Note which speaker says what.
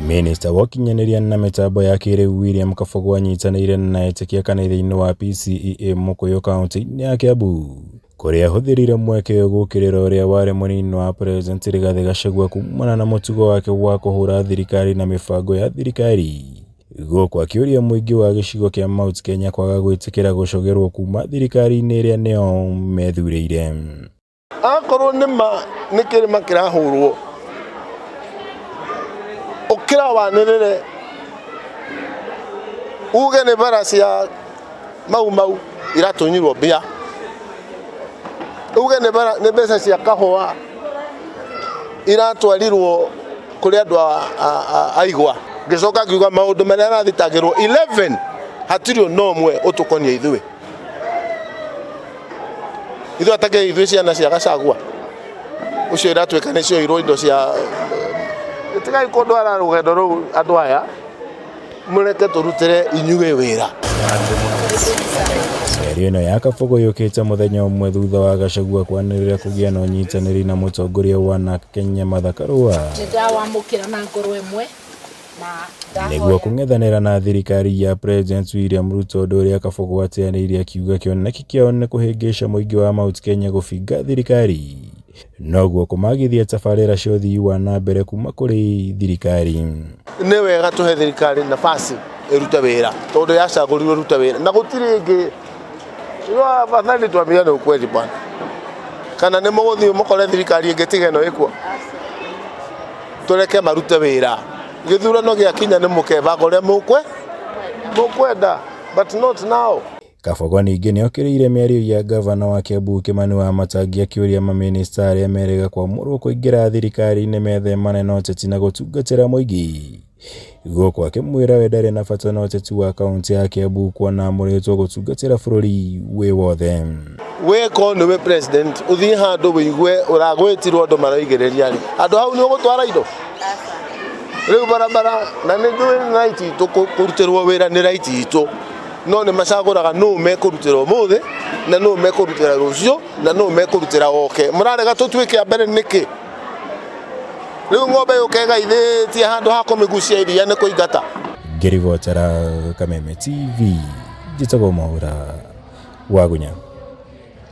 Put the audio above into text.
Speaker 1: Minista wa ũkinyanĩria na mĩtambo ya kĩrĩu William Kabogo anyitanĩire na etĩkia kanitha-inĩ wa PCEA Mũkũyũ kaunti-inĩ ya Kiambu kũrĩa ahũthĩrire mweke ũyũ gũũkĩrĩra ũrĩa warĩ mũnini wa President Rigathĩ Gachagua kumana na mũtugo wake wa kũhũra thirikari na mĩbango ya thirikari gũkũ akĩũria mũingĩ wa gĩcigo kĩa Mount Kenya kwaga gwĩtĩkĩra gũcogerwo kuma thirikari-inĩ ĩrĩa nĩo methurĩire.
Speaker 2: Akorwo nĩ ma nĩ kĩrĩma kĩrahũrwo, ũkĩra wanĩrĩre uge nĩ bara cia Mau Mau iratunyirwo mbia, uge nĩ bara nĩ mbeca cia kahũa iratwarirwo kũrĩ andũ a igwa. Ngĩcoka ngiuga maũndũ marĩa arathitangĩrwo 11 hatirĩ ona ũmwe ũtũkoniĩ ithuĩ. Ithuĩ atakĩrĩ ithuĩ ciana cia Gachagua ũcio iratuĩka nĩ cioirwo indo cia tigai kũndwara rũgendo rũu andũ aya mũreke tũrutĩre inyuĩ wĩra.
Speaker 1: Mĩario ĩno ya Kabogo yũkĩte mũthenya ũmwe thutha wa Gachagua kwanĩrĩra kũgĩa na ũnyitanĩri na mũtongoria wa Narc Kenya Martha Karua.
Speaker 3: Nĩndawamũkĩra na ngoro ĩmwe.
Speaker 1: Nĩguo kũng'ethanĩra na thirikari ya President William Ruto ũndũ ũrĩa Kabogo ateanĩirie akiuga kĩoneki kĩao nĩ kũhĩngĩca mũingĩ wa Mount Kenya gũbinga thirikari noguo kũmagithia tabarĩra cia ũthii wa na mbere kuma kũrĩ thirikari.
Speaker 2: Nĩ wega tũhe thirikari nafasi ĩrute wĩra tondũ yacagũrirwo ĩrute wĩra na gũtirĩ ĩngĩ. Afadhali tuambiane ukweli bwana, kana nĩ mũgũthiĩ mũkore thirikari ĩngĩ tiga ĩno ĩkuo? Tũreke marute wĩra. Gĩthurano gĩakinya nĩ mũkebanga ũrĩa mũkwe mũkwenda but not now.
Speaker 1: Kabogo ningĩ nĩ okĩrĩire mĩario ya ngavana wa Kiambu Kimani Wamatangi akĩũria mamĩnĩsta arĩa merĩga kwamũrwo kũingĩra thirikari-inĩ methemane na ũteti na gũtungatĩra mũingĩ. Gũkũ akĩmwĩra we ndarĩ na bata na ũteti wa kaũntĩ ya Kiambu kuona amũrĩtwo gũtungatĩra bũrũri wĩ wothe.
Speaker 2: We ko nĩwe president ũthiĩ handũ wĩigue ũragwĩtirwo andũ maroigĩrĩria rĩ handũ hau nĩ ũgũtwara indo rĩu barabara na nĩ njũĩ nĩ right itũ kũrutĩrwo wĩra nĩ right itũ no nĩ macagũraga nũ mekũrutĩra ũmũthĩ na nũ mekũrutĩra rũciũ na nũ mekũrutĩra oke mũrarega tũtuĩke a mbere nĩkĩ Rĩu ng'ombe yũke ĩgaithĩtie handũ ha kũmĩgucia iria nĩ kũingata.
Speaker 1: Ngĩribotera Kameme TV, njĩtagwo Mwaũra Wagunya.